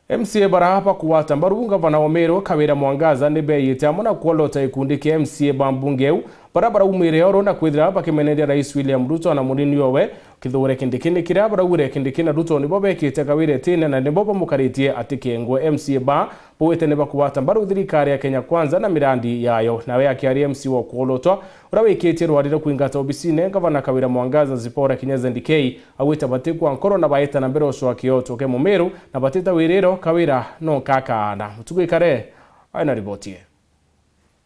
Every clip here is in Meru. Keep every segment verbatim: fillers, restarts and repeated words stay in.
M C A bara bakugwata mbaru ngavana wa Meru Kawira Mwangaza ni beeyite amwe na kwolota gikundi kia M C A ba mbunge iu bara baraumire oro na kwithira bakimeneria Rais William Ruto na munini owe Kithure Kindiki. Ni kiria baraugire Kindiki na Ruto nibo bekite Kawira itine na nibo bamukaritie atikengwe. M C A ba baugite ni bakugwata mbaru thirikari ya Kenya Kwanza na mirandi yayo. Nawe akiaria M C A wa kwolotwa uria wikitie rwari rwa kwingata obisine ngavana Kawira Mwangaza Zipporah Kinya Z K, augite batikwa nkoro na baita na mbere ucwaki o tuke Mumiru na batita wiriro Kawira no nkakaana. Mutuku Ikare aina riboti ii.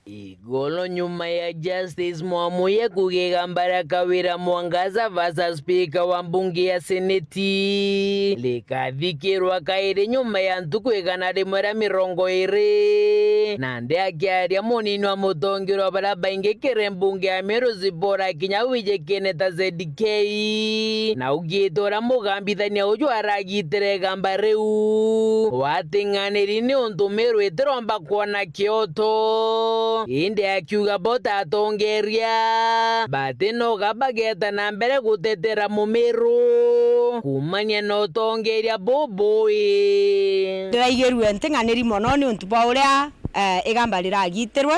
Igoro nyuma ya Justice Mwamuye kugiga mbara Kawira Mwangaza versus Speaker wa mbunge ya Seneti, rikathikirwa kairi nyuma ya ntuku igana rimwe ria mirongo iri. Nandi akiaria munini wa mutongeria wa bara baingi kiri mbunge ya Meru Zipporah Kinya wijikene ta Z K, na augite uria mugambithania uju aragitire igamba riu, wating'aniri ni untu Meru itiromba kwona kioto. Indi akiuga bo ta atongeria, batinoga bageta na mbere gutetera Mumiru kuumania na utongeria bubui. Ndiraigirue nting'aniri mono ni untu bwa uria, eh, igamba riragitirwe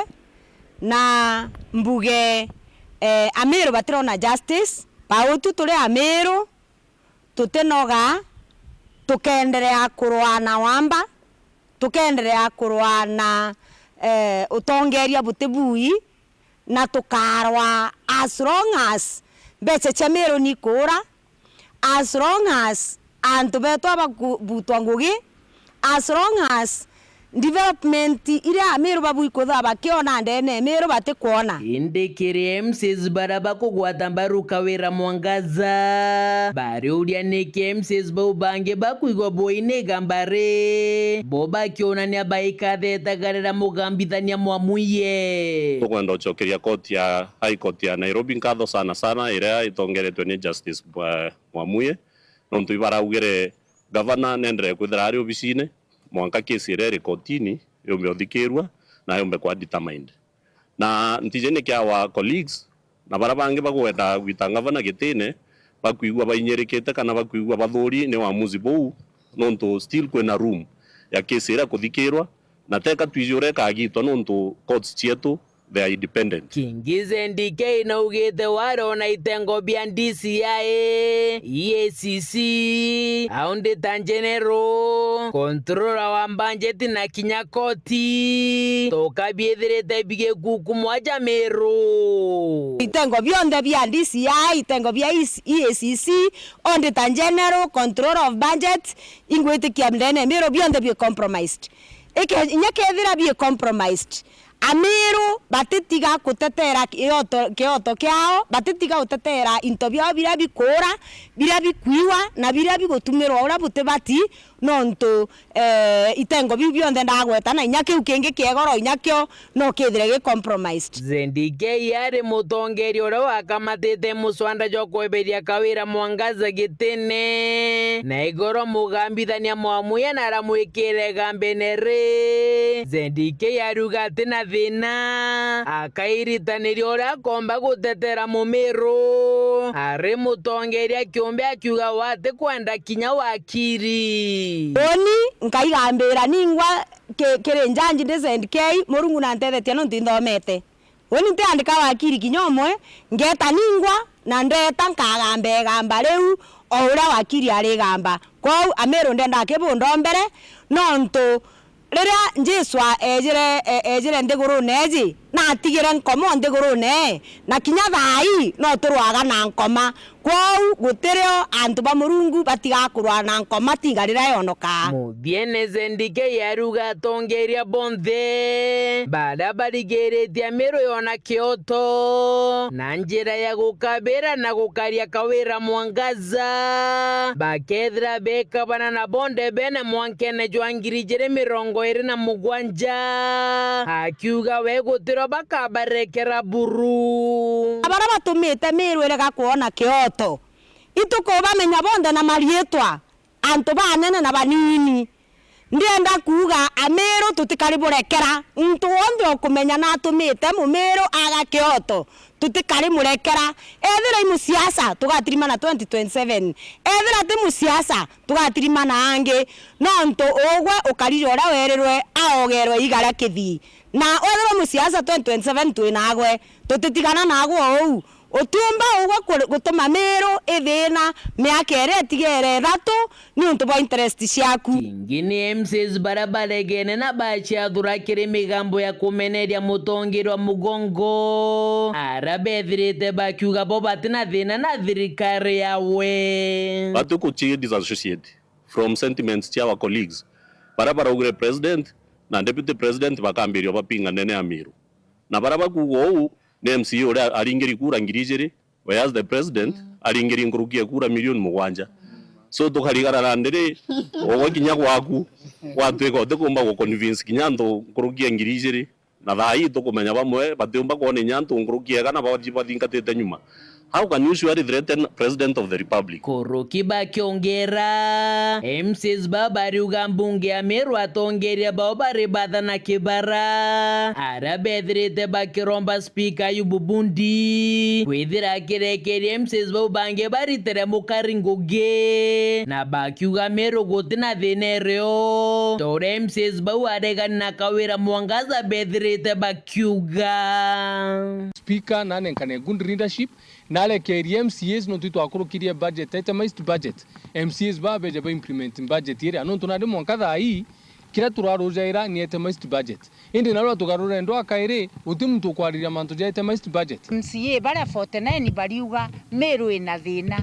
na mbuge, eh, Amiru batirona justice. Bautu turi Amiru tutinoga, tukeenderea kurwaa na wamba, tukeenderea kurwaa na, eh, utongeria buti bui, na tukarwaa as long as mbeca cia Miru ni ikuura, as long as antu beetwa bakubutwa ngugi, as long as development iria Amiru babu ikwithirwa bakiona ndene Miru batikwona. Indi kiri M Cs bara bakugwata mbaru Kawira Mwangaza, bariuria niki M Cs bau bangi bakwigwa bui ni igamba ri, bo bakiunania baikathetagarira mugambithania Mwamuye. Tukwenda ucokeria koti ya High Court ya Nairobi nkatho sana sana, iria itongeretwe ni Justice Bwa-, Mwamuye, nontu ibaraugire gavana neenderee kwithira ari obisine mwanka kesi iria iri kotini yumbe uthikirua na yumbe kwa determined. Na ntiji niki our colleagues na bara bangi bagwenda gwita gavana gitine bakwigua bainyirikite kana bakwigua bathuri ni uamuzi buu, nontu still kwina room ya kesi iria kuthikirwa, na teka twiji uria ikagitwa nontu courts cietu they are independent. Kingi Z D K naugite wari ona itengo bia D C I, E A C C, Auditor General, Controller wa Budget na kinya koti, tukabiithirite bigikukumwa ja Miru. Itengo bionthe bia D C I, itengo bia E A C C, Auditor General, Controller of Budget, ingwitikia ndene Miru bionthe bi compromised. Ike-, inya kethira bi compromised, Amiru batitiga kutetera kioto, kioto kiao, batitiga gutetera into biao biria bikuura, biria bikuiwa, na biria bigutumirwa uria butibati, nontu, eh, itengo biu bionthe ndagweta, na inya kiu kingi kiegoro, inya kio no kithire gi compromised. Z D K ari mutongeria uria wakamatite muswanda jwa kweberia Kawira Mwangaza gitine, na igoro mugambithania Mwamuye na aramwikire igambene ri. Z D K ariuga ati na thina, akairitaniria uria akomba gutetera Mumiru ari mutongeria kiumbe, akiuga we atikwenda kinya wakiri. Uni nkaigambira ningwa ki-, kiri njanji ndi Z K, Murungu nantethetie nontu inthomete. Uni ntiandika wakiri kinya umwe, ngeeta ningwa, na ndeeta nkagamba igamba riu o uria wakiri arigamba. Kwou Amiru ndenda akibundombere, nontu riria Jesu a-, eejire, e-, eejire nthigurune iiji, natigire nkoma o nthigurune, na kinya thaa ii no turwaga na nkoma. Kwou gutirio antu ba Murungu batigakurwa na nkoma tinga riria yonoka. Muthiene Z D K ariuga atongeria bonthe baria barigiritie Miru yona kioto na njira ya gukabira na gukaria Kawira Mwangaza, bakethira bekabana na bonthe bene mwankene jwa ngiri ijiri mirongo iri na mugwanja, akiuga we gutirio bakabarekera buru. Na baria batumite Miru irega kwona kioto, itukubamenya bonthe na mariitwa, antu banene na banini. Ndienda kuuga Amiru tutikari burekera. Muntu wonthe ukumenya natumite Mumiru aga kioto, tutikari murekera. Ethira i musiasa, tugatirimana twenty twenty-seven. Ethira ti musiasa, tugatirimana angi. Nontu ugwe ukarire uria werirwe aogerwe iga ria kithii. Na ethirwa musiasa twenty twenty-seven twi nagwe, tutitigana nagwe o uu. Utiumba ugwe kuri-, gutuma Miru ithina miaka iria itigere ithatu, niuntu bwa interest ciaku. Kingi ni M C As baria baregene na baciathura kiri migambo ya kumeneria mutongeria mugongo, aria bethirite bakiuga bo batina thina na thirikari yawe. Batu kuchi disassociate from sentiments cia our colleagues baria baraugire president na deputy president bakambiria bapinga ndene ya Miru. Na baria bakuuga uu ni M C A uria aringiri kura ngiri ijiri, whereas the president aringiri nkuruki ya kura milioni mugwanja. So tukarigara na ndiri, ugwe kinya gwaku, gwatwika utikumba gu convince kinya antu nkuruki ya ngiri ijiri, na thaa ii tukumenya bamwe batiumba kwona inya antu nkuruki ega na bathi-, bathingatite nyuma. How can you surely threaten President of the Republic? Kuruki bakiongera, M C As baba bariuga mbunge ya Meru atongeria bao bari batha na kibara, aria bethirite bakiromba Speaker Ayubu Bundi kwithira akirekeria M C As bau bangi baritire mukari ngugi, na bakiuga Meru gutina thina irio, ta uria M C As bau aregani na Kawira Mwangaza bethirite bakiuga. Speaker nanenkane good leadership, narekerie M C As nontu itwakurukirie budget, itemized budget. M C As babeja ba implement budget iria, nontu nandi mwanka thaa ii, kiria turarujaira ni itemized budget. Indi narua tugarure ndwa kairi, guti muntu ukwariria mantu ja itemized budget. M C A baria forty nine bariuga Meru ina thina.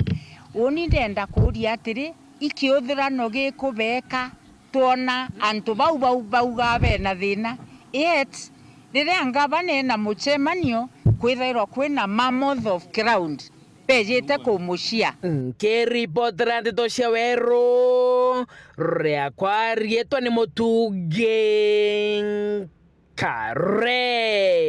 Uni ndenda kuuria atiri, ikiuthurano gikubeka twona antu bau bau baugaa bena thina, yet riria ngavana ena mucemanio kwithairwa kwina mammoth of crowd bejite kumucia. Nkiripotera ndeto cia weru, riakwa riitwa ni Mutungi Kare.